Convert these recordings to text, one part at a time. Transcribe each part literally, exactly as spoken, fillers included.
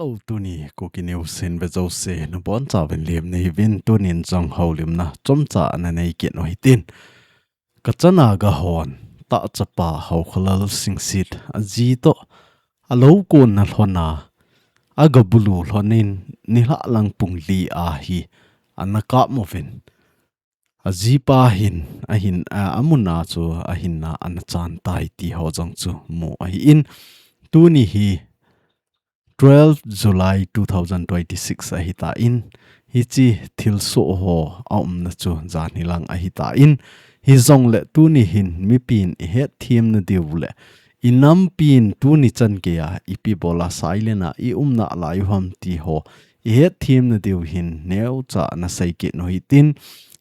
Hello, tuni Kuki News hin vejouse nabonchauvin lemna hiuvin, tunin jong houlimna chomcha nanei kit uhitin. Kachana gahon, tahchapa Haokholal Singsit, aji toh, alou konna lhona, agabulu lhonin, nilhah lang pung li ahi, anakap uvin. Ajipa hin, ahin, a, amun a chu, ahinna anachan tai ti ho jong chu mu ahin. Tuni hi, twelve July two thousand twenty-six ahitan, hiche thilsoh ho aumna chu janhi lang ahitan, hijongle tuni hin mipin ihetthem nadiu le, inampin tuni chan geiya ipi bola silent a ium nalai uham ti ho ihetthem nadiu hin neocha nasei kit uhitin,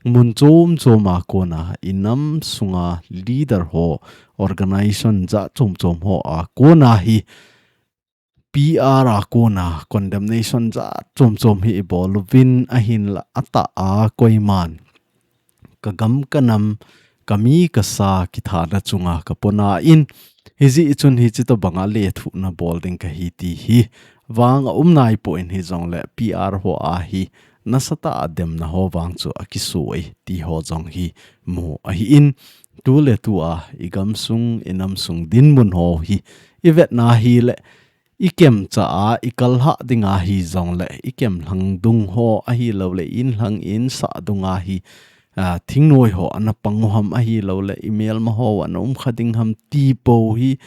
mun chom chom a kona, inam sunga leader ho, organization jat chom chom ho a kona hi, P R a kona condemnation jat chom chom hi ibol uvin, ahinla atah a koiman kagam kanam, kami kasa kithana chunga kapona in, hijeh chun hiche tobanga lethuhna bol ding kahi ti hi vang aum naipon, hijongle P R ho a hi nasatah a demna ho vang chu akisoi ti ho jong hi mu ahin, tuletua igamsung inamsung dinmun ho hi ivetna hile, ikemcha a, ikalhah dinga hijongle, ikemlhang dung ho ahilouleh, inlhang insah dunga hi, a, thingnoi ho anapang uham ahilouleh, imelma ho anaum kha ding ham ti pou hi,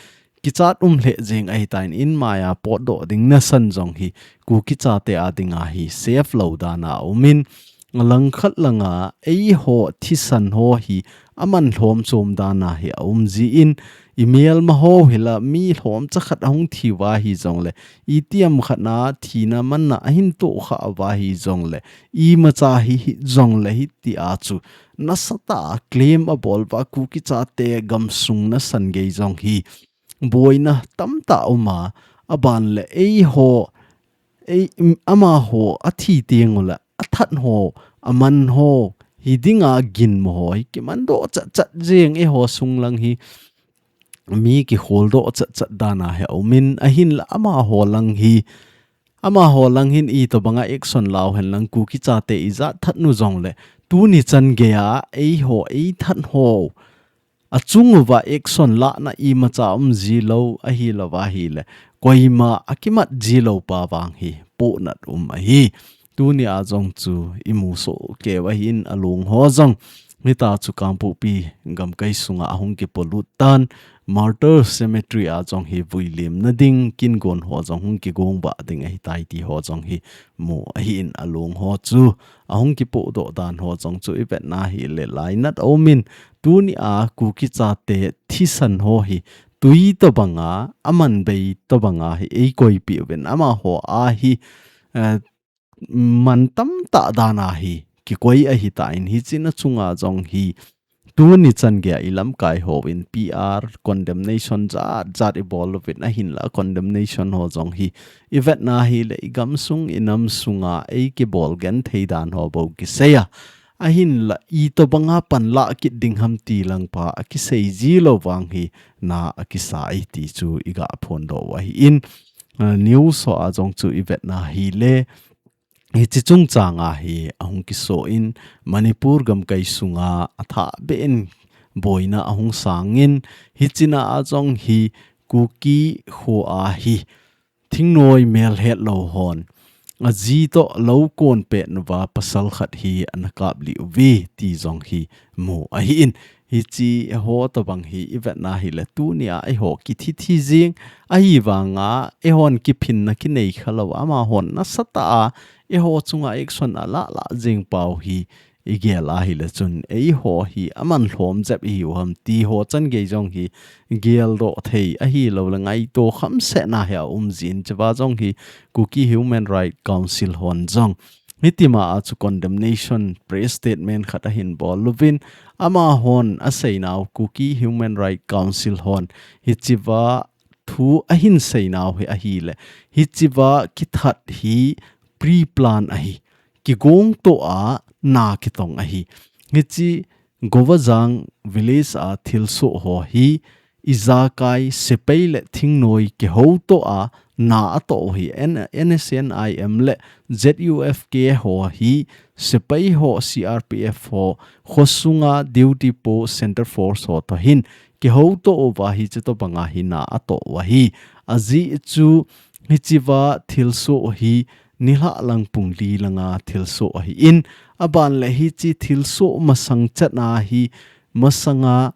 kichat um lheh jeng ahitan, inmaiya potdoh ding nasan jong hi, Kuki chate a dinga hi, safe lou dana aumin, alangkhat langa, eiho thisan ho hi, aman lhom chom dana hi aum jin, imelma ho hila mi lhomcha khat ahung thiuva hijongle, itiham khatna thina manna ahin tohkhah uva hijongle, imacha hi hijongle hitia chu, nasatah a claim abol uva Kuki chate gamsung nasan gei jong hi, boina tamtah uma, aban le eiho, ei, amaho athi tengule, athat ho, aman ho, hidinga ginmo ho hi, kimandoh chatchat jeng eiho sung lang hi, mi kikholdoh chatchat dana hi aumin, ahinla amaho lang hi, amaho lang hin itobanga action lau hen lang Kuki chate ijat that nu jongle, tuni chan geiya eiho eithat ho achung uva action lahna imacha um jilou ahilouva hile, koima akimat jilou pa vang hi pohnat um ahi. Tunia jong chu imusoh keu ahin, along ho jong hitia chu Kangpokpi gamkai sunga ahung kipolut tan, Martyr Cemetery a jong hi vuilimna ding, kingon ho jong hung kigong bah ding ahitai ti ho jong hi mu ahin, along ho chu ahung kipohdoh dan ho jong chu ivetna hile lainat aumin, tunia Kuki chate thisan ho hi twi tobanga, aman bei tobanga hi eikoipeh uvin, amaho a hi, eh, man tamtah dana hi kikoi ahitan, hichena chunga jong hi tuni chan geiya ilamkai hon P R condemnation jat jat ibol uvin, ahinla condemnation ho jong hi ivetna hile igamsung inamsunga eikibol genthei dan ho bou kiseiya, ahinla itobanga panlah kit ding ham ti langpa akisei jilou vang hi na akisa e ti chu iga phondoh u ahin, a, news ho a jong chu ivetna hile, hiche chungchanga hi ahung kisoh in, Manipur gamkai sunga athahbeh in boina ahung sangin, hichena a jong hi Kuki khoa hi thingnoi melhetlou hon aji toh lou kon pet uva pasal khat hi anakap lih uve ti jong hi mu ahin, hiche ho tobang hi ivetna hile tunia eiho kithi thi jing ahivanga, eihon kiphinna kinei khalou, amahon nasatah a eiho chunga action alah lah jing pau hi igel ahile chun eiho hi aman lhom jep ihiu ham ti ho chan gei jong hi geldoh thei ahilouleh ngaito khamsetna hi aum jin, chua jong hi Kuki Human Rights Council hon jong hitima a chu condemnation press statement khat ahin bol uvin, amahon aseinau Kuki Human Rights Council hon hichea thu ahin seinau hi ahile, hichea kithat hi pre-plan ahi, kigong toh a na kitong ahi. Hiche Govajang village a thilsoh ho hi ijakai sepai le thingnoi kihoutoh a na atoh u hi N-, N S C N I M le Z U F K ho hi sepai ho C R P F ho khosunga duty po Centre Force ho toh hin kihoutoh uva hiche tobanga hi na atoh u ahi. Ajeh chu hichea thilsoh hi nilhah lang pung li langa thilsoh ahin, aban le hiche thilsoh masang chan a hi masanga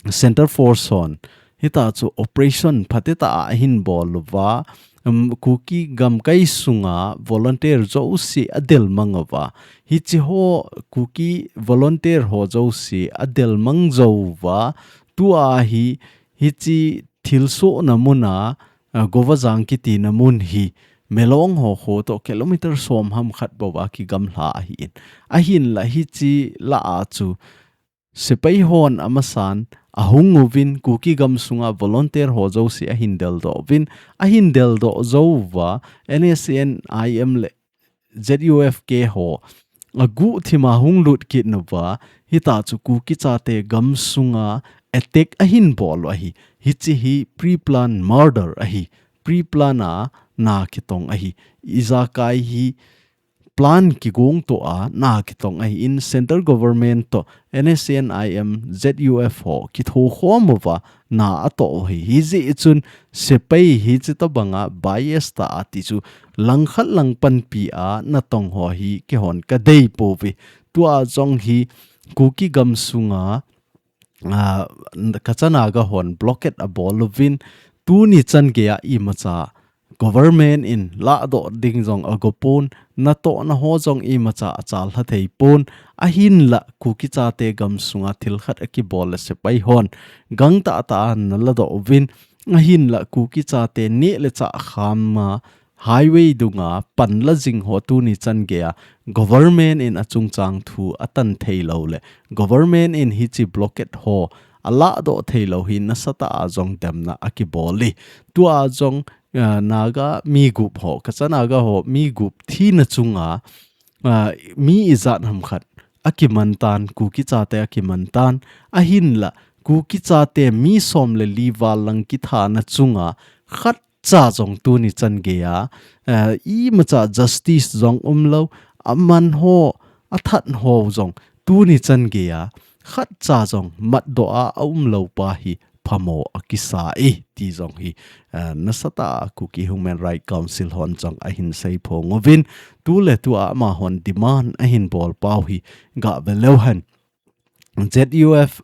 Centre Force hon hita chu operation phatecha a ahin bol uva, um, Kuki gamkai sunga volunteer jouse adel mang uva. Hiche ho Kuki volunteer ho jouse adel mang jou uva. Tua hi hiche thilsohna muna, a, Govajang kitina mun hi Melong ho kho toh kilometer som ham khat bou a kigamla ahin. Ahinla hiche lah a chu sepai hon amasan ahung uvin Kuki gamsunga volunteer ho jouse ahin deldoh uvin, ahin deldoh jou uva N S C N I M le Z U F K ho aguhthima hung lut kit uva, hita chu Kuki chate gamsunga attack ahin bol u ahi. Hiche hi pre-plan murder ahi. Pre-plan a na kitong ahi. Ijakai hi plan kigong toh a na kitong ahin, Central Government toh N S C N I M Z U F ho kithokhom uva na atoh u hi. Hijeh chun sepai hiche tobanga bias tah a ti chu langkhat lang panpi a natong ho hi keihon kadei pouve. Tua jong hi Kuki gamsunga, a, Kacha Naga hon blockade abol uvin, tuni chan geiya imacha government in lahdoh ding jong agopon, natohna ho jong imacha achalha theipon, ahinla Kuki chate gamsunga thil khat akibol le sepai hon gangtah tah a naladoh uvin, ahinla Kuki chate neh le chah kham a highway dunga panla jing ho tuni chan geiya government in achungchang thu atan theilou le government in hiche blockade ho alahdoh theilou hi nasatah a jong demna akibol e. Tua jong, ah, Naga mi gup ho, Kacha Naga ho mi gup thina chunga, ah, mi ijat ham khat akiman tan, Kuki chate akiman tan, ahinla Kuki chate mi som le li val lang kithana chunga khat cha jong tuni chan geiya, eh, imacha justice jong umlou, aman ho, athat ho jong tuni chan geiya khat cha jong matdoh a aumlou pa hi phamo akisa e ti jong hi, eh, nasatah a Kuki Human Rights Council hon jong ahin seiphong uvin, tuletua amahon demand ahin bol pau hi gave leu hen Z U F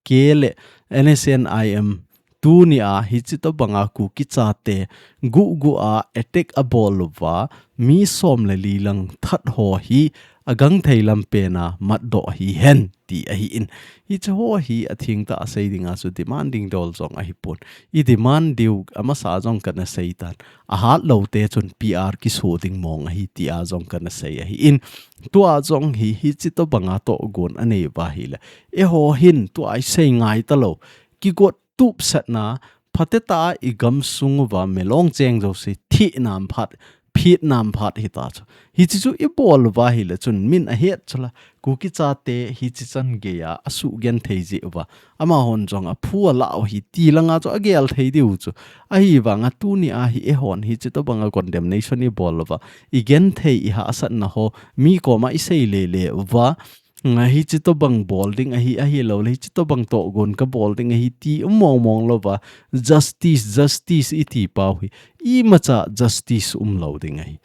K le N S C N I M tunia hiche tobanga Kuki chate guhguh a attack abol uva, mi som le li lang that ho hi agangthei lampena matdoh hihen ti ahin. Hiche ho hi athengtah a sei dinga chu demand ding dol jong ahipon. I demand diu amasa jong kana seitan. Ahat lou te chun P R kiso ding mong ahi tia jong kana sei ahin. Tua jong hi, hiche tobanga tohgon anei uva ahile, eiho hin tua isei ngai talou, kigot tupsatna, phatecha a igamsung uva melong cheng jouse thina phat, phitna phat hita chu. Hiche chu ibol uva ahile chun min ahet chula, Kuki chate hiche chan geiya asugenthei jeh uva, amahon jong aphu alah u hi ti langa chu agel thei diu chu. Ahivanga tunia hi eihon hiche tobanga condemnation ibol uva, igenthei ihahsatna ho mi koma isei lele uva, nga hiche tobang bol ding ahi, ahilouleh hiche tobang tohgon kabol ding ahi ti um mong mong louva, justice, justice iti pau hi, imacha justice umlou ding ahi.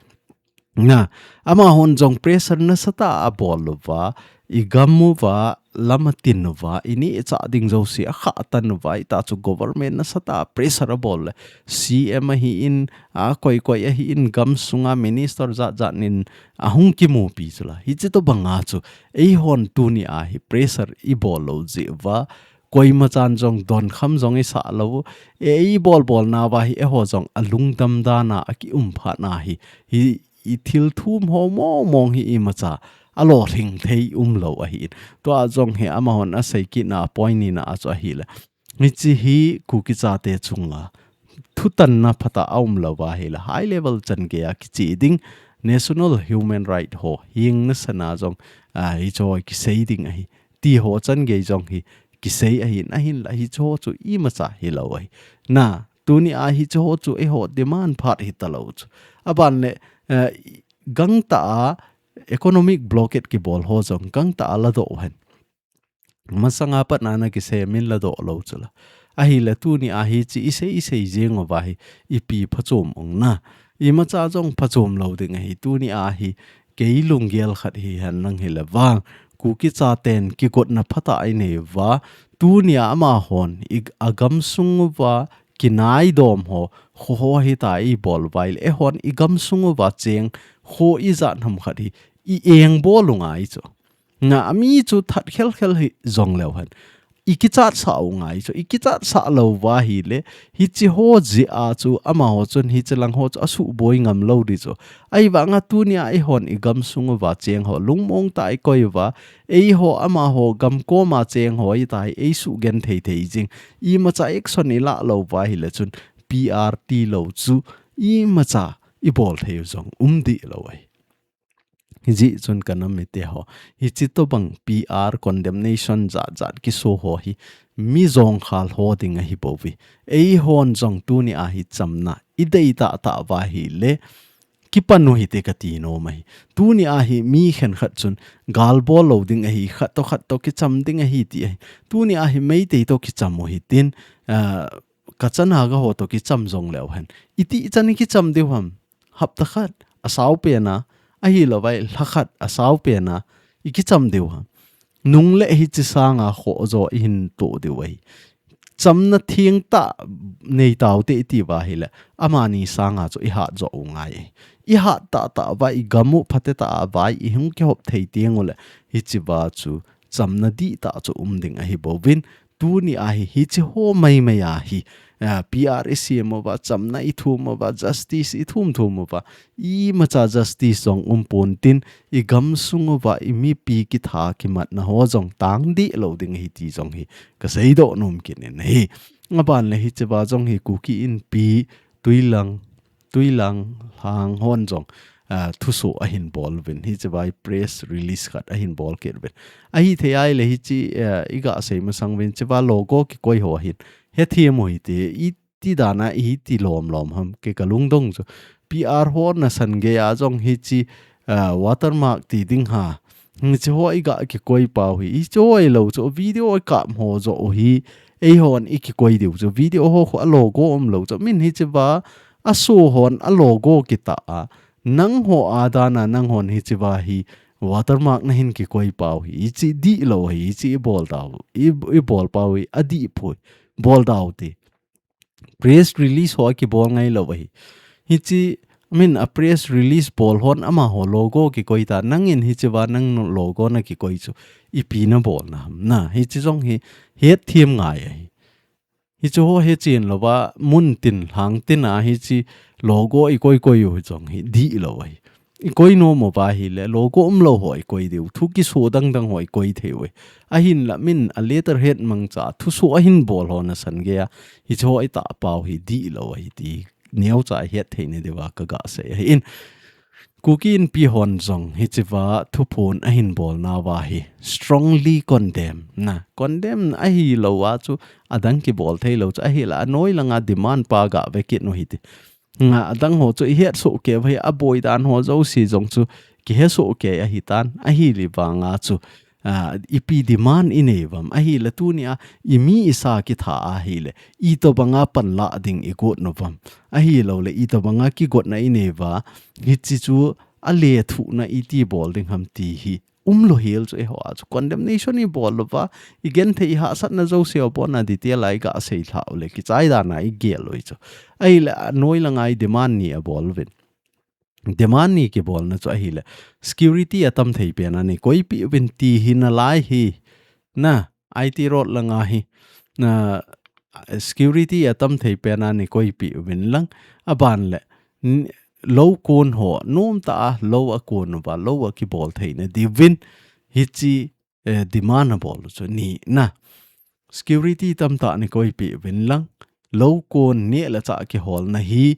Na, amahon jong pressure nasatah a abol uva, igam uva, lam atin uva, ineh ichah ding jouse akhah tan uva, hita chu government nasatah a pressure abol le, C M ahin, akoi koi ahin, gamsunga minister jat jat in ahung kimupi chula. Hiche tobanga chu, eihon tunia hi pressure ibol lou jeh uva, koimachan jong donkham jong isah lou, e, ibol bolna uva hi eiho jong alungdam dana akium phatna hi, hi, ithil thum ho mong mong hi imacha alolhing thei umlou ahin. Tua jong hi amahon asei kitna point nina a chu ahile, hiche hi Kuki chate chunga thutanna phatah a umlou ahile, high level chan geiya kiche ding, National Human Right ho hing nasana jong, a, hiche ho kisei ding ahi, ti ho chan gei jong hi kisei ahin, ahinla hicheho chu imacha hilou ahi. Na, tuni a hicheho chu eiho demand phat hitalou chu. Aban le, eh, gangtah a economic blockade kibol ho jong gangtah a ladoh u hen. Masanga pat na na kisei min ladoh lou chu la. Ahile tuni a hiche isei isei jeng uva hi ipi phachom ong na. Imacha jong phachom lou ding ahi. Tuni a hi kei lunggel khat hihen lang hile vang. Kuki chaten kigotna phatah a inei uva. Tuni a amahon i, agamsung uva kinaidom ho, kho ho hitia eibol uva ahile, eihon igamsung uva cheng kho ijat ham khat hi iengbol u ngai chu. Na, ami chu that khelkhel hi jong leu hen. Ikichatsah u ngai chu, ikichatsah lou uva ahile, hicheho jeh a chu amaho chun hiche lang ho chu asuboi ngam lou ding chu. Ahivanga tuni a eihon igamsung uva cheng ho lungmong tah a ikoi uva, eiho amaho gamkom a cheng ho hitia eisugenthei thei jing. Imacha action ilah lou uva ahile chun P R tilou chu imacha ibol thei u jong um dih lou ahi. Hijeh chun ka nam mite ho, hiche tobang P R condemnation jat jat kiso ho hi mi jongkhal ho ding ahi bouve. Eihon jong tuni a hi chamna idei tahtah uva ahile, kipan u hite kati nom ahi. Tuni a hi mi khenkhat chun gal bol lou ding ahi, khat toh khat toh kicham ding ahi ti ahi. Tuni a hi Meitei toh kicham u hitin, ah, Kacha Naga ho toh kicham jong leu hen. Iti chan ikicham diu ham? Hapta khat, asao pen a, ahilou vai lha khat, asao pen a, ikicham diu ham? Nung le hiche sanga khoh jo ihin toh diu ahi. Chamna thengtah nei taute iti uva ahile, amani sanga chu ihat jo u ngai ahi. Ihat tahtah uva, igam u phatetah uva ihung kihop thei teng ule, hichea chu chamna dihtah chu um ding ahi bouvin, tuni a hi, hicheho maimai a hi, ah, P R isem uva, chamna ithum uva, justice ithum thum uva, imacha justice jong um pon tin, igamsung uva, imipi kitha kimatna ho jong tang dih lou ding ahi ti jong hi kaseidoh nom kit in ahi. Aban le hichea jong hi Kuki Inpi, Tuilang, Tuilang, Lhang hon jong, ah, thusoh ahin bol uvin. Hichea hi press release khat ahin bol kit uvin. Ahithei ahile hiche, ah, iga sei masang uvin, hichea logo kikoi ho hin hethem u hite, iti dan a ihi ti lom lom ham, kei kalungdong chu. P R ho nasan gei a jong hiche, ah, watermark ti ding ha. Hicheho iga kikoi pau hi. Hicheho hilou chu video ikap ho joh u hi. Eihon ikikoi diu chu. Video ho khu a logo umlou chu. Min hichea, aso hon a logo kitah a. Nangho a dan a nanghon hichea hi watermark nahin kikoi pau hi. Hiche dihlou hi. Hiche ibol dau. I, ibol pau hi. Adih poi. Bol dau ti. Press release ho akibol ngai lou ahi. Hiche, I mean, a press release bol hon amaho logo kikoi ta, nangin hichea nang logo nakikoi chu, ipi nabolna ham na, hiche jong hi, hetthem ngai ahi. Hicheho hechen louva, mun tin, lhang tin a hiche logo ikoi koi u jong hi, dihlou ahi. Ikoi nom uva ahile, logo umlou ho ikoi diu, thu kiso dang dang ho ikoi thei u. Ahinla min a letterhead mangcha, thuso ahin bol ho nasan gei a, hicheho itah pau hi dihlou ahi ti. Neocha ihet thei nadiuva kaga sei ahi in. Kuki Inpi hon jong hichea thuphon ahin bolnauva hi. Strongly condemn. Na, condemn ahilou a chu adang kibol theilou chu ahila anoi langa demand pa gave kit u hite. Nga adang ho chu ihet soh kei uva hi aboi dan ho jouse jong chu kihe soh kei ahitan, ahile vanga chu, ah, ipi demand inei uvam, ahile tuni a imi isa kitha ahile, itobanga panla ding igot nom uvam, ahilouleh itobanga kigotna inei uva, hiche chu alethuhna iti bol ding ham ti hi. Umlou hel chu eiho a chu condemnation ibol louva, igenthei ihahsatna jouse ho pon a detail a iga sei lhah uleh kichai dan a igel u chu. Ahile anoi langa i demand ni abol uvin. Demand ni kibolna chu ahile security atam thei pen a neikoipeh uvin ti hi nalai hi. Na, I T Road langa hi. Na, security atam thei pen a neikoipeh uvin lang. Aban le, n-, lou kon ho, nomtah a lou akon uva, lou akibol theina diuvin. Hiche, eh, demand abol u chu ni na. Security tamtah neikoipeh uvin lang. Lou kon neh le chah kiholna hi,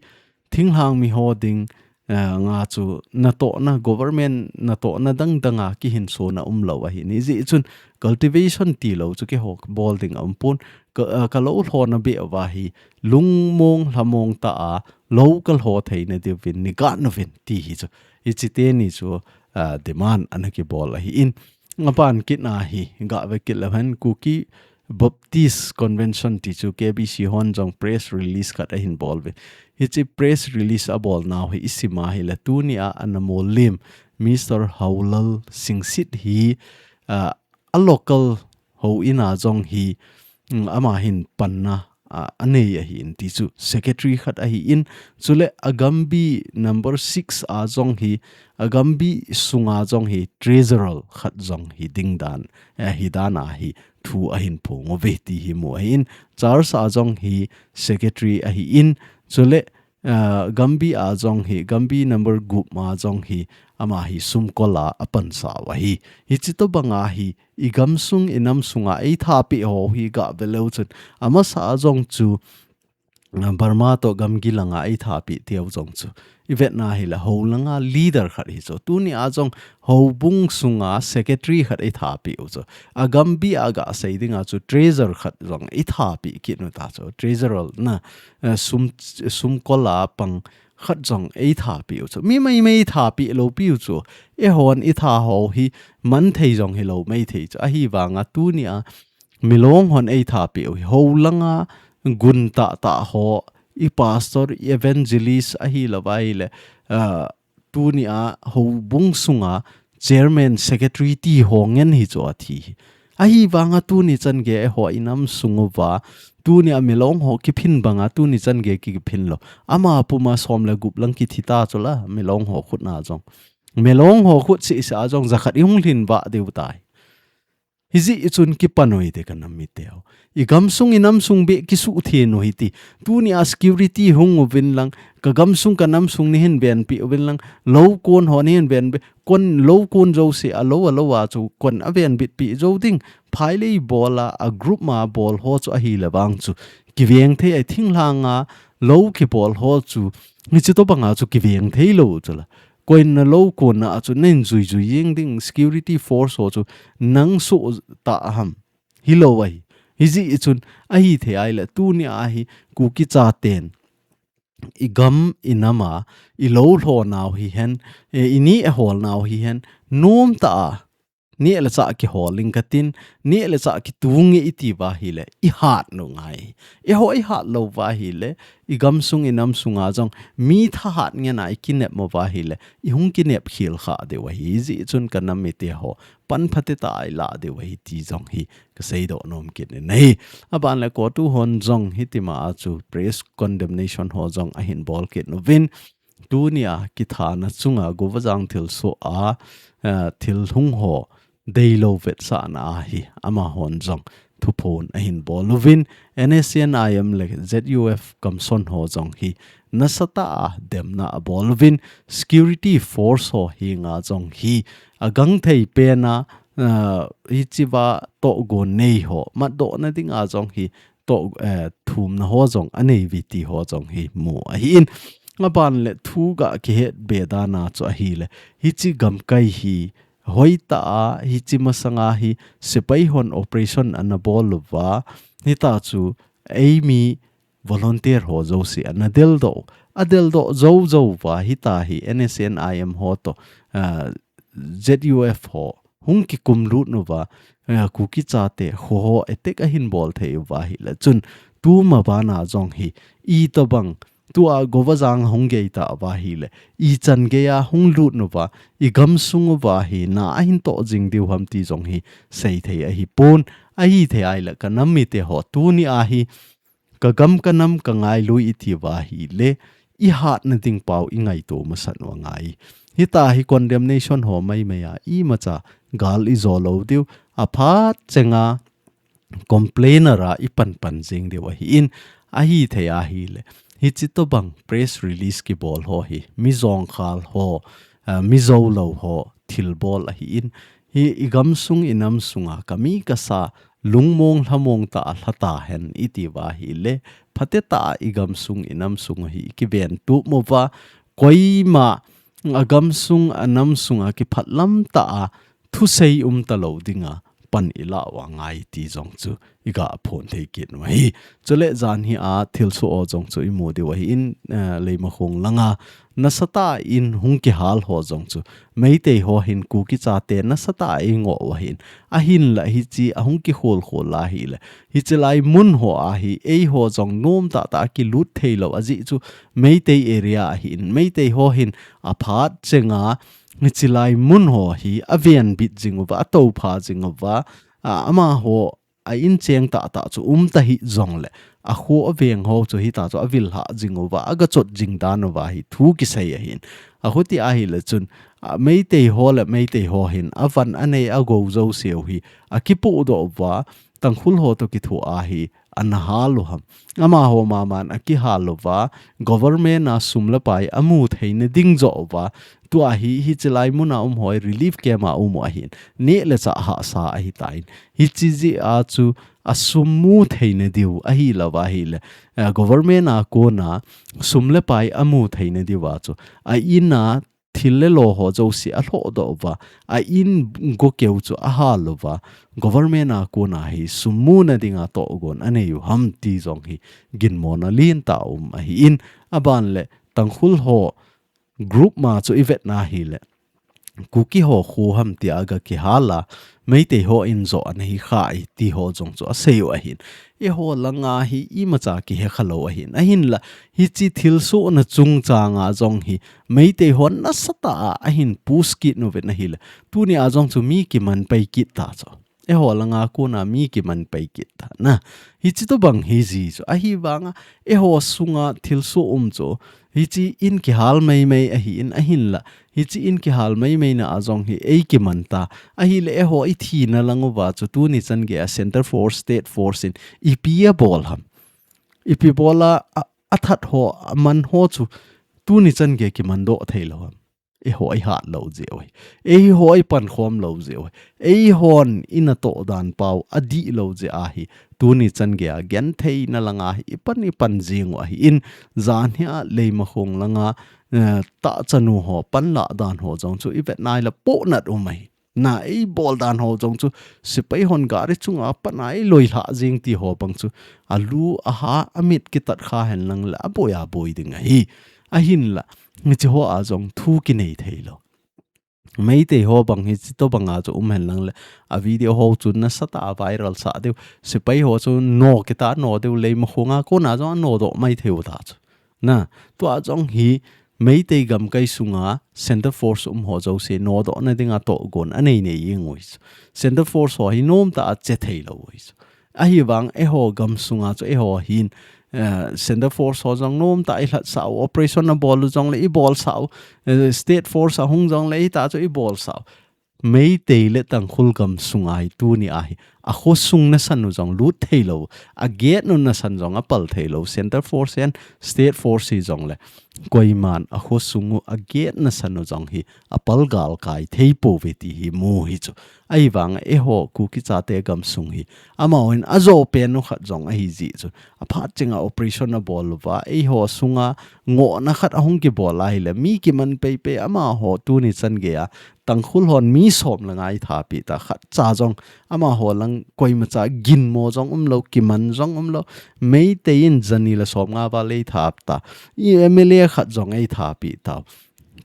thinglhang mi ho ding, eh, nga chu natohna, government natohna dangdang a kihinsona umlou ahi. Hijeh chun cultivation tilou chu keiho bol ding aumpon, ka, eh, kalou lhona beh uva hi lungmong lhamong tah a lou kalho theina diuvin neiga uvin ti hi chu. Hiche teni chu, eh, demand ana kibol ahin. Aban kit na hi gave kit leuhen Kuki Baptist Convention ti chu K B C hon jong press release khat ahin bol uve. Hiche press release abol nau hi isim a hile tunia ana mollim Mister Haolal Singsit hi, ah, a local houin a jong hi, mm, ama hin panna, ah, anei ahin ti chu secretary khat ahin, chule Agambi number six a jong hi, Agambi sunga jong hi treasurer khat jong hi ding dan, eh, hi dan a hi thu ahin phong uve ti hi mu ahin, church a jong hi secretary ahin, chule, ah, Gambi a jong hi, Gambi number gup ma jong hi, ama hi sumkol a apansau ahi. Hiche tobang a hi, igamsung inamsung a eitha peh ho hi gave leu chun, amasa a jong chu, Burma toh gamgi langa eitha peh teu jong chu. Ivet na hile hou langa leader khat hi chu. Tunia jong houbung sunga secretary khat eitha peh u chu. Agambi a gasei dinga chu treasurer khat jong eitha peh kit u ta chu. Treasurer na, eh, sum, sumkol a pang khat jong eitha peh u chu. Mi maimai eitha peh lou peh u chu. Eihon eitha ho hi man thei jong hilou maithei chu. Ahivanga tunia Milong hon eitha peh u hi, hou langa gun tahtah ho, i pastor, i evangelist ahilou vaile, ah, tunia houbung sunga chairman, secretary ti ho ngen hi chu athi hi. Ahivanga tuni chan gei eiho inamsung uva, tunia Milong ho kiphin banga tuni chan gei kiphin lou. Ama puma som le gup lang kithi ta chu la, Milong ho khut na jong. Milong ho khut seh seh a jong jakhat ihung lhin vah diu tai. Hijeh chun kipan u hite ka nam mite ho. Igamsung inamsung beh kisuhtheng u hite. Tunia security hung uvin lang, ka gamsung ka namsung neihin venpi uvin lang, lou kon ho neihin venpi, kon lou kon jouse a lou a lou a chu kon avenbit pi jou ding. Phailei bol a, a group ma bol ho chu ahile vang chu kiveng thei a, thinglhang a lou kibol ho chu, hiche tobang a chu kiveng thei lou chu la. Koin na lou kon na a chu neihin jui jui jeng ding security force ho chu nang soh tah ham. Hilou ahi. Hijeh chun ahithei ahile tunia hi Kuki chaten igam inam a ilou lhonau hihen, eh, ineh holnau hihen, nom tah a neh le chah kihol ing katin, neh le chah kitung e iti uva ahile, ihat u ngai. Eiho ihat lou uva ahile, igamsung inamsung a jong, mi thahat ngen a ikinep mo uva ahile, ihung kinep khel kha diu ahi, hijeh chun ka nam mite ho, pan phatah a ilah diu ahi ti jong hi, kasei doh nom kit in ahi. Aban le CoTU hon jong hitima a chu press condemnation ho jong ahin bol kit uvin, tunia kithana chunga Govajang thilsoh a, eh, thil hung ho deilou vetsahna ahi, amahon jong thuphon ahin bol uvin, N S C N I M le Z U F kamson ho jong hi nasatah a demna abol uvin, security force ho henga jong hi agangthei pen a, eh, hichea tohgon nei ho matdohna dinga jong hi toh, eh, thumna ho jong anei uve ti ho jong hi mu ahin. Aban le thu ga kihet be dan a chu ahile, hiche gamkai hi hoitah a, hiche masanga hi sepai hon operation ana bol uva, hitia chu eimi volunteer ho jouse ana deldoh, adeldoh jou jou uva, hitia hi N S C N I M ho toh, ah, Z U F ho hung kikum lut uva, eh, Kuki chate kho ho attack ahin bol thei uva ahile chun, tuma bana jong hi, itobang, tua Govajang hung gei tah uva ahile, ichan gei a hung lut uva, igamsung uva hi na ahin toh jing diu ham ti jong hi seithei ahipon, ahithei ahile ka nam mite ho tunia hi, ka gam ka nam ka ngailu iti uva ahile, ihatna ding pau ingaito masat u angai. Hitia hi condemnation ho maimai a imacha gal ijo lou diu, aphat chenga complainer a ipan pan jing diu ahin, ahithei ahile, hiche tobang press release kibol ho hi, mi jongkhal ho, ah, mi jou lou ho thilbol ahin, hi igamsung inamsunga ka mi ka sa lungmong lhamong tah a lha tahen iti uva ahile, phatah a igamsung inamsung hi ikiven tup mo uva, koima a gamsung a namsung a kiphat lam ta a thusei um ta lo dinga pan i la u a ngai ti jong chu i ga phon thei kit u ahi. Chule jan hi a thilsoh ho jong chu i mu diu ahi in, eh, Leimakhong langa nasatah in hung kihal ho jong chu Meitei ho hin Kuki chate nasatah a i ngoh u ahin. Ahinla hichi a hung kikhol khol la hile, hichi lai mun ho a hi eiho jong nom tah tah a kilut thei lo ajeh chu Meitei area ahi in. Meitei ho hin a phat chenga hichi lai mun ho hi a venbit jing uva, a topha jing uva, a, amaho a incheng tah tah chu um ta hih jongle, a kho a veng ho chu hita chu a vil hah jing uva, a ga chot jing dan uva hi thu kisei ahin. A khuti ahile chun, a, Meitei ho le Meitei ho hin a van a nei a go jouse u hi a kipoh doh uva, Tangkhul ho toh kithoa hi ana hal u ham. Amaho maman a kihal uva, government a sum le pai a mu theina ding joh uva, tua hi, hichi lai mun a um ho hi relief camp a um u ahin. Neh le chah hahsa ahitan. Hichi jeh a chu a sum mu theina diu ahi lou va ahile, eh, government a kona sum le pai a mu theina diu a chu a in a thil le lo ho jouse a lhoh doh uva, a in go keu chu a hal uva, government a kona hi sum muna dinga tohgon a nei u ham ti jong hi ginmona lentah um ahi in. A ban le Tangkhul ho group ma chu i vetna hile, Kuki ho kho ham tia ga kihal a, Meitei ho in joh ana hi kha e ti ho jong chu a sei u ahin. Eiho langa hi imacha kihe kha lou ahin. Ahinla, hichi thilsohna chungchang a jong hi Meitei ho nasatah a ahin push kit uvin ahile, tuni a jong chu mi kiman pai kit ta chu. Eiho langa kona mi kiman pai kit ta na. Hichi tobang hi ji chu. Ahivanga eiho sunga thilsoh um chu, hichi in kihal maimai ahi in, ahinla, hichi in kihal maimai na a jong hi ei kiman ta. Ahile eiho i thina lang uva chu tuni chan gei a Centre Force, State Force in ipi a bol ham. Ipi bol a, a, a that ho, a man ho chu tuni chan gei kiman doh thei lou ham. Eiho i hat lou jeh u ahi. Eiho i pankhom lou jeh u ahi. Eihon i natoh dan pau a dih lou jeh ahi. Tuni chan gei a gentheina langa hi i pan i pan jing u ahi in, jan hi a Leimakhong langa, eh, tahchanu ho panlah dan ho jong chu i vet nai le pohnat um ahi. Na ei bol dan ho jong chu sepai hon gari chunga pat a ei loi lhah jing ti ho bang chu a lu a ha a mit kitat kha hen lang le a boi a boi ding ahi. Ahinla, hichi ho a jong thu kinei thei lou. Meitei ho bang hichi tobang a chu um hen lang le a video ho chu nasatah a viral sah diu. Sepai ho chu no kita no diu, Leimakhong a kona jong a no doh mai thei u ta chu. Na, tua jong hi Meitei gamkai sunga Centre Force um ho jouse nodohna dinga tohgon a nei nei jing u ahi chu. Centre Force ho hi nom tah a che thei lou u ahi chu. Ahivang eiho gam sunga chu eiho hin, eh, Centre Force ho jong nom tah a i lhatsah u, operation a bol u jong le i bolsah u, eh, State Force a hung jong le hita chu i bolsah u. Meitei le Tangkhul gam sunga hi tuni a hi a khosung nasan u jong lut thei lou, a gate u nasan jong a pal thei lou, Centre Force and State Force hi jong le, koiman a khosung u a gate nasan u jong hi a pal galkai thei pouve ti hi mu hi chu. Ahivang eiho Kuki chate gam sung hi amahon a jo pen u khat jong ahi jeh chu. A phat chenga operation a bol uva, eiho sunga ngohna khat a hung kibol ahile, mi kiman pei pei amaho tuni chan gei a Tangkhul hon mi som le nga i thapi ta, khat cha jong amaho lang koimacha ginmo jong um lou, kiman jong um lou. Meitei in jani le som nga val ei thap ta. I M L A khat jong ei thapi ta.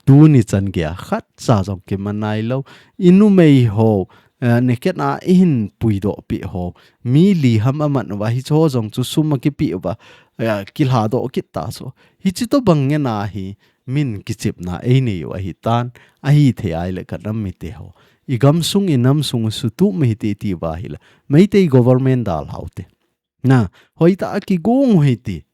Tuni chan gei a khat cha jong kiman nai lou. I numei ho, eh, naked a i hin puidoh pi ho. Mi li ham a man uva hicho jong chu sum a kipi uva, eh, kilhadoh kit ta chu. Hichi tobang ngen a hi min kichepna ei nei u ahi tan, ahithei ahile ka nam mite ho. I gam sung i nam sung u sutup mi hite ti uva ahile, Meitei government dalhau te. Na, hoitah a kigong u hite.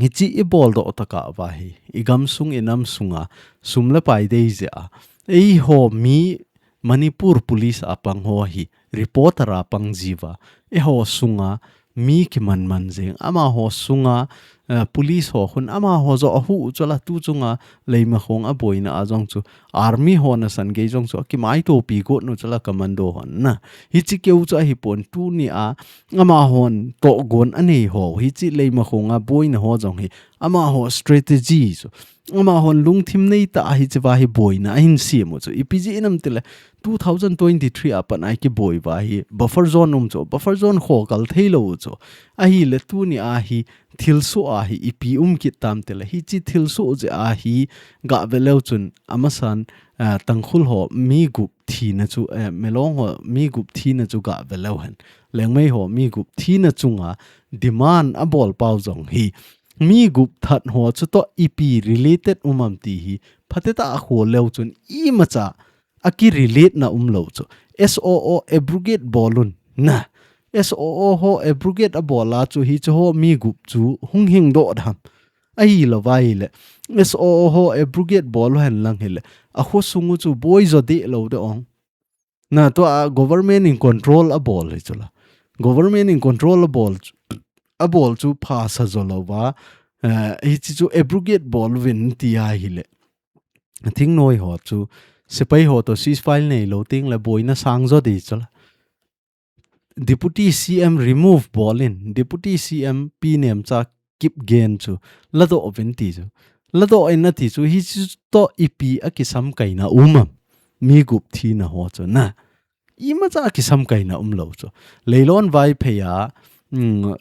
Hichi i boldoh tah uva hi, i gam sung i nam sunga sum le pai dei jeh a, eiho mi Manipur Police a pang ho hi reporter a pang jiuva, eiho sunga mi kiman man jing, amaho sunga, eh, police ho khun amaho joh ahuh u chu la, tu chunga Leimakhong a boina a jong chu army ho nasan gei jong chu akimaitopi got nu chu la commando hon na. Hichi keu chu ahipon tunia amahon tohgon anei ho, hichi Leimakhong a boina ho jong hi amaho strategy chu, amahon lungthim nei tah a hichi va hi boina ahin sem u chu. Ipi jeh ham itile two thousand twenty-three a pat a kiboi va hi buffer zone um chu, buffer zone khokal thei lou u chu. Ahile tunia hi thilsoh a hi ipi um kit tam itile, hichi thilsoh jeh a hi gah ve leu chun amasan, ah, Tangkhul ho mi gup thina chu, eh, Milong ho mi gup thina chu gah ve leu hen. Liangmai ho mi gup thina chunga demand abol pau jong hi mi gup that ho chu toh ipi related um am ti hi phatecha a khol leu chun imacha aki relate na um lou chu. S O O abrogate bol un na. S O O ho abrogate abol a chu hichi ho mi gup chu hung hing doh dem. Ahilou va ahile S O O ho abrogate bol u hen lang hile, akhosung u chu boi jo deh lou ding ong. Na, tua government in control abol hi chu la. Government in control abol chu, abol chu phasa jo lou va, eh, hichi chu abrogate bol uvin ti ahile, thingnoi ho chu, sepai ho toh ceasefire nei lou teng le boina sang jo ding chu la. Deputy C M remove bol in, Deputy C M Pi Nemcha Kipgen chu ladoh uvin ti chu. Ladoh in ati chu, hichi toh ipi akisamkaina um am. Mi gup thina ho chu na. Imacha akisamkaina um lou chu. Leilon Vaiphei a, mm,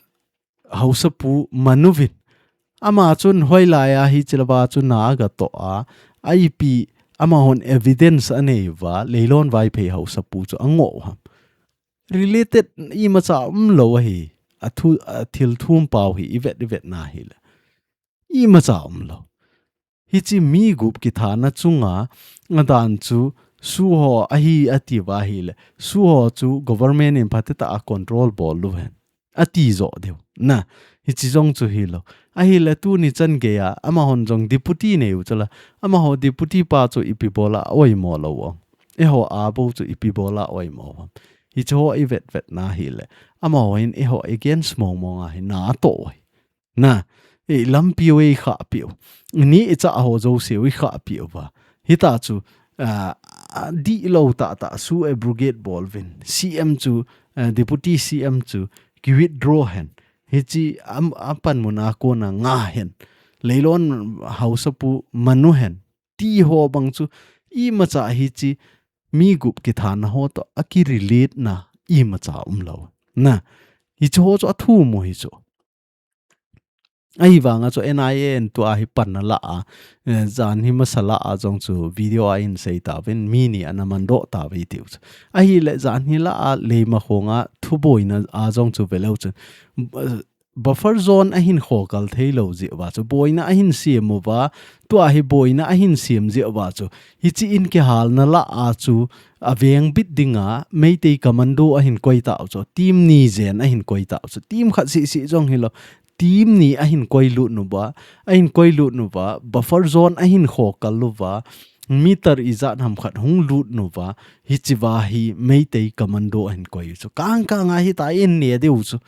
Haosapu Manu vin. Ama chun hoilai a hichi la va chu na aga toh a. A ipi amahon evidence anei uva, Leilon Vaiphei Haosapu chu angoh u ham. Related imacha um lou ahi, a thu, a thil thum pau hi, i vet, i vet na hile. Imacha um lou. Hichi mi gup kithana chunga, adan chu, SoO ho ahi ati uva ahile, SoO ho chu government in phatecha a control bol u hen. Ati jo diu. Na, hichi jong chu hilou. Ahile tuni chan gei a, amahon jong deputy nei u chu la. Amaho deputy pa chu ipi bol a oimo lou ong. Eiho a bou chu ipi bol a oimo ong. Hichi ho i vet vet na hile. Amaho hin eiho against mong mong a hi na toh u ahi. Na, i lampi u i khahpeh u. Ni i cha ho jouse u i khahpeh uva. Hita chu, ah, ah, dihlou tah tah SoO abrogate bol uvin. C M chu, ah, Deputy C M chu ki withdraw hen. Hichi am, apan mun a kona nga hen. Leilon Haosapu Manu hen. Ti ho bang chu imacha hichi mi gup kithana ho toh aki relate na imacha um lou. Na, hichi ho chu athum u hi chu. Ahivanga chu N I A in tua hi panna la a, eh, jan hi masa la a jong chu video a in sei tauvin mi ni ana mandoh tauve tiu chu. Ahile jan hi la a Leimakhong a thuboina a jong chu ve leu chun, eh, buffer zone ahin khokal thei lou jeh uva chu, boina ahin sem uva, tua hi boina ahin sem jeh uva chu, hichi in kihalna la a chu, avengbit dinga Meitei commando ahin koi tau chu, team ni jen ahin koi tau chu, team khat seh seh jong hilou, team ni ahin koi lut uva, ahin koi lut uva, buffer zone ahin khokal uva, meter ijat ham khat hung lut uva, hichi va hi Meitei commando ahin koi chu. Kang kang a hita in ne diu chu.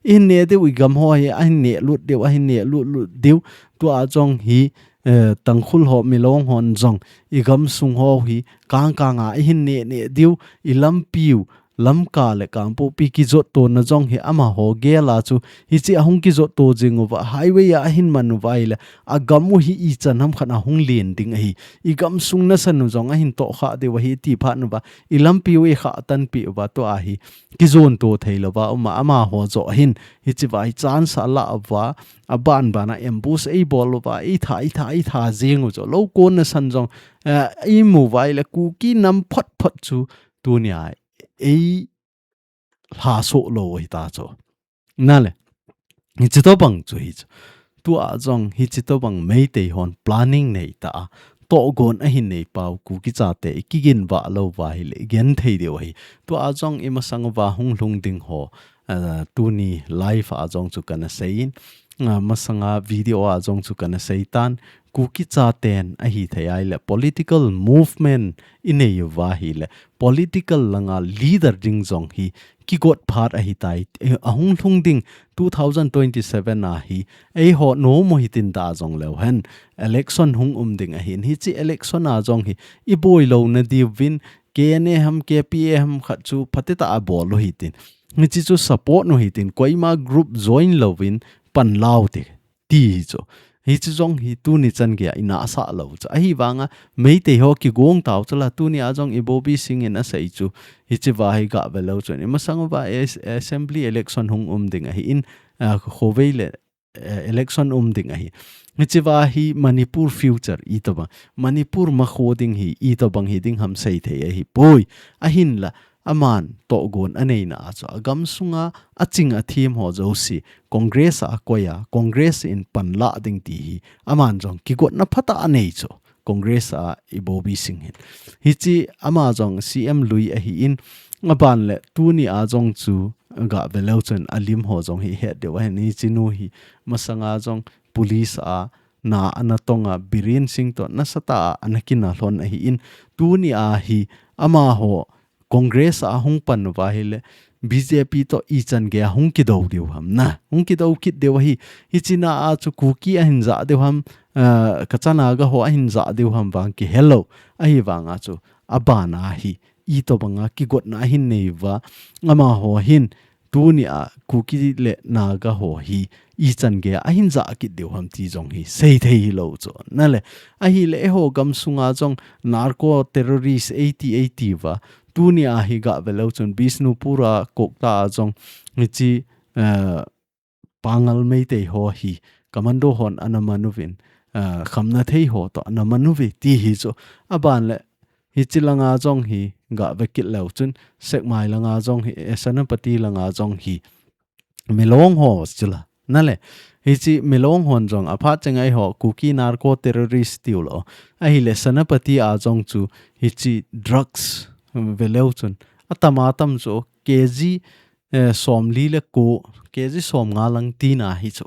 In ne diu i gam ho hi, ahin ne lut diu, ahin ne lut lut diu. Tua jong hi, eh, Tangkhul ho, Milong hon jong, i gamsung ho hi, kang kang a, ihin ne ne diu, i lampi u, Lamka le Kangpokpi kijotto na jong hi amaho gel a chu, hichi ahung kijotto jing uva, highway a ahin man uva ahile, agam u hi ichan ham khat ahung len ding ahi, i gamsung nasan u jong ahin tohkhah diu ahi ti phat uva, i lampi u i khah tanpeh uva tua hi, kijonto thei louva, uma, amaho joh hin, hichi va hi chance ala uva, aban ban a ambush eibol uva, eitha, eitha, eitha jing u chu, lou kon nasan jong, eh, imu uva ahile Kuki nam phot phot chu, tunia, ei lhasoh lou hita chu. Nale. Hichi tobang chu hi chu. Tua jong hichi tobang Meitei hon planning nei ta a. Tohgon ahin nei pau Kuki chate i kigin vah lou uva ahile i genthei diu ahi. Tua jong i masang uva hung lhung ding ho, ah, tuni live a jong chu kana sei in. ah, masanga video a jong chu kana seitan, Kuki chaten ahithei ahile political movement inei uva ahile political langa leader ding jong hi kigot phat ahitai, eh, ahung lhung ding two thousand twenty-seven a hi eiho nom u hitin da jong leu hen election hung um ding ahin, hichi election a jong hi iboi louna diuvin K N A ham, K P A ham khat chu phatita a bol u hitin. Hichi chu support u hitin, koima group join louvin pan lau ti, ti hi chu. Hichi jong hi tuni chan geiya ina sa lou chu. Ahivanga Meitei ho kigong tau chu la, tuni a jong Ibobi Singh in asei chu. Hichi va hi ga ve leu chun. Imasang uva as-, assembly election hung um ding ahin, ah, khovei le eh, election um ding ahi. Hichi va hi Manipur future itobang, Manipur makho ding hi itobang hi ding ham seithei ahipoi. Ahinla, aman tohgon aneina a chu agam sunga aching athem ho jouse, Congress a koiya, Congress in panla ding ti hi aman jong kigotna phatah anei chu. Congress a Ibobi Singh hin. Hichi ama jong C M lui ahin, aban le tuni a jong chu ga ve leu chun alim ho jong hi het diu ahin, hichi nu hi masanga jong police a na ana tonga Biren Singh to nasatah a ana kinah lhon ahin, tuni a hi amaho Congress a hung pan uva ahile B J P to ichan geiya hung kido diu ham na. Hung kido kit diu ahi. Hichi na a chu Kuki ahin ja diu ham, ah, kacha Naga ho ahin ja diu ham vang kihe lou. Ahivanga chu abana hi itobanga kigotna ahin nei uva. Amaho hin tuni a Kuki le Naga ho hi ichan geiya ahin ja kit diu ham ti jong hi seithei hilou chu. Nale, ahile eiho gam sunga jong narco terrorist eiti eiti uva. Tuni a hi ga ve leu chun Bishnupur a Kokta a jong hichi, eh, Pangal Meitei ho hi commando hon ana man uvin, eh, khamna thei ho to ana man uve ti hi chu. Aban le hichi langa jong hi ga ve kit leu chun Sekmai langa jong hi, eh, Senapati langa jong hi Milong ho chu la. Nale, hichi Milong hon jong aphat chenga eiho Kuki narco terrorist tiu lou. Ahile Senapati a jong chu hichi drugs ve leu chun atam atam chu K G, eh, somli le ko, K G somnga lang tina hi chu.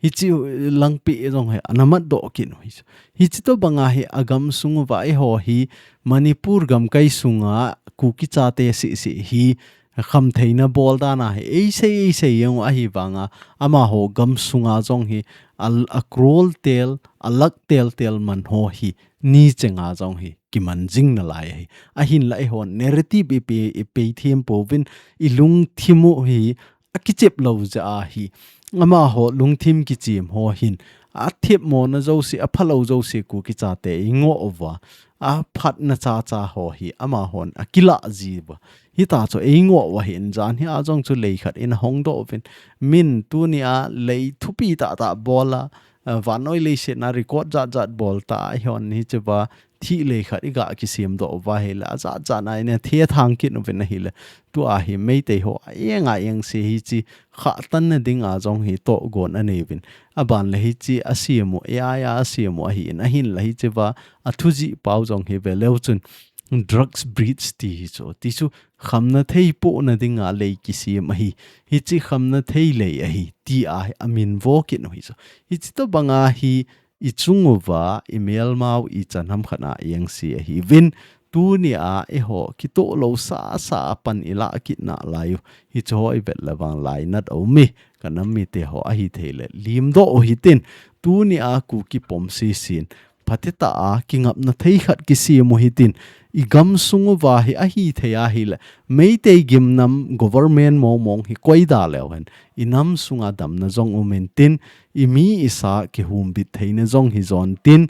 Hichi langpi jong hi ana mat doh kit u hi chu. Hichi tobanga hi agam sung uva eiho hi Manipur gamkai sunga Kuki chate sisi hi khamtheina bol dan a hi eisei, eisei jeng u ahivanga amaho gam sunga jong hi a, a crore tel, a lakh tel tel man ho hi ni chenga jong hi kiman jing nalai ahi. Ahinla eiho narrative ipe, ipe them pouvin ilungthim u hi akichep lou jeh a hi. Amaho lungthim kichim ho hin athep mona jouse, aphalou jouse Kuki chate ingoh uva. Aphatna chacha ho hi amahon akilah ji uva. Hita chu eingoh uva hin jan hi a jong chu lei khat in ahong doh uvin. Min tuni a lei thupi tahtah bol a, a, vannoi leiset na record jat jat bol ta a eihon hichi va thih lei khat iga kisem doh uva ahile ajat jat na in athethang kit uvin ahile. Tua hi Meitei ho a eng a eng se hichi khahtanna dinga jong hi tohgon anei uvin. Aban le hichi asem u, A I a asem u ahin, ahinla hichi va athu jih pau jong hi ve leu chun drugs bridge ti hi chu. Ti chu khamna thei pohna dinga lei kisem ahi. Hichi khamna thei lei ahi. Ti a hi amin vo kit u hi chu. Hichi tobanga hi ichung uva, imelmau, ichan ham khat a eng se ahiuvin. Tuni a eiho kitoh lou sasa a pan ilah kit nalai u. Hichi ho ivet le vang lainat aum e. Ka nam mite ho ahithei le lim doh u hitin. Tuni a Kuki pom sisin. Phatita a kingapna thei khat kisem u hitin. Igam sung uva hi ahithei ahile. Meitei gimnam government mong mong hi koi da leu hen. Inam sunga damna jong um intin. Imi isa kihumbit theina jong hi jon tin.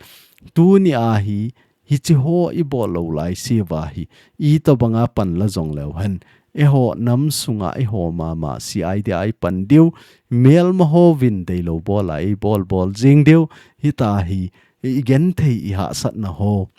Tuni a hi, hichi ho ibol lou lai se uva hi. Itobanga pan la jong leu hen. Eiho nam sunga eiho mama C I D a ipan diu. Melma hovin deilou bol a ibol bol jing diu. Hita hi, igenthei ihahsatna ho.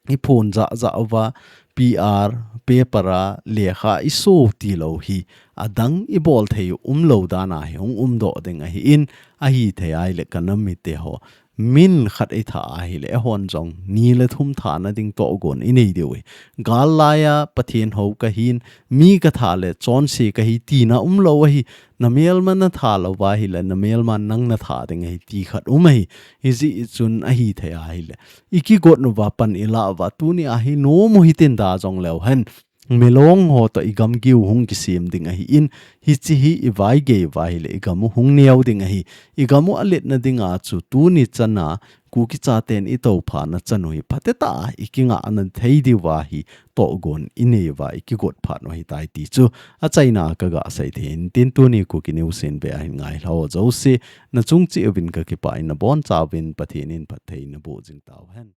Iphon jah jah uva, P R, paper a, lekha iso tilou hi. Adang ibol thei u umlou dan a hi, hung umdoh ding ahin, ahithei ahile ka nam mite ho. Min khat i tha ahile, eihon jong ni le thum thana ding tohgon i nei diu ahi. Gal laiya Pathen hou kahin, mi ka tha le chonse kahi tina umlou ahi, na melma na tha louva ahile, na melma nang na tha ding ahi ti khat um ahi. Hijeh chun ahithei ahile, i kigot uva pan i lah uva, tuni ahi nom u hitin da jong leu hen. Milong ho toh i gamgi u hung kisem ding ahin, hiche hi i vaigei uva ahile, i gam u hung neo ding ahi. I gam u aletna dinga chu tuni chana Kuki chaten i touphana chan u hi phatetah a i kingahna thei diuva hi tohgon i nei uva i kigot phat u ahitai ti chu achaina a ka gasei thei in tin tuni Kuki News in ve ahin ngailhah ho jouse na chung cheh uvin ka kipah in na boncha uvin Pathen in phatthei na boh jing tauhen.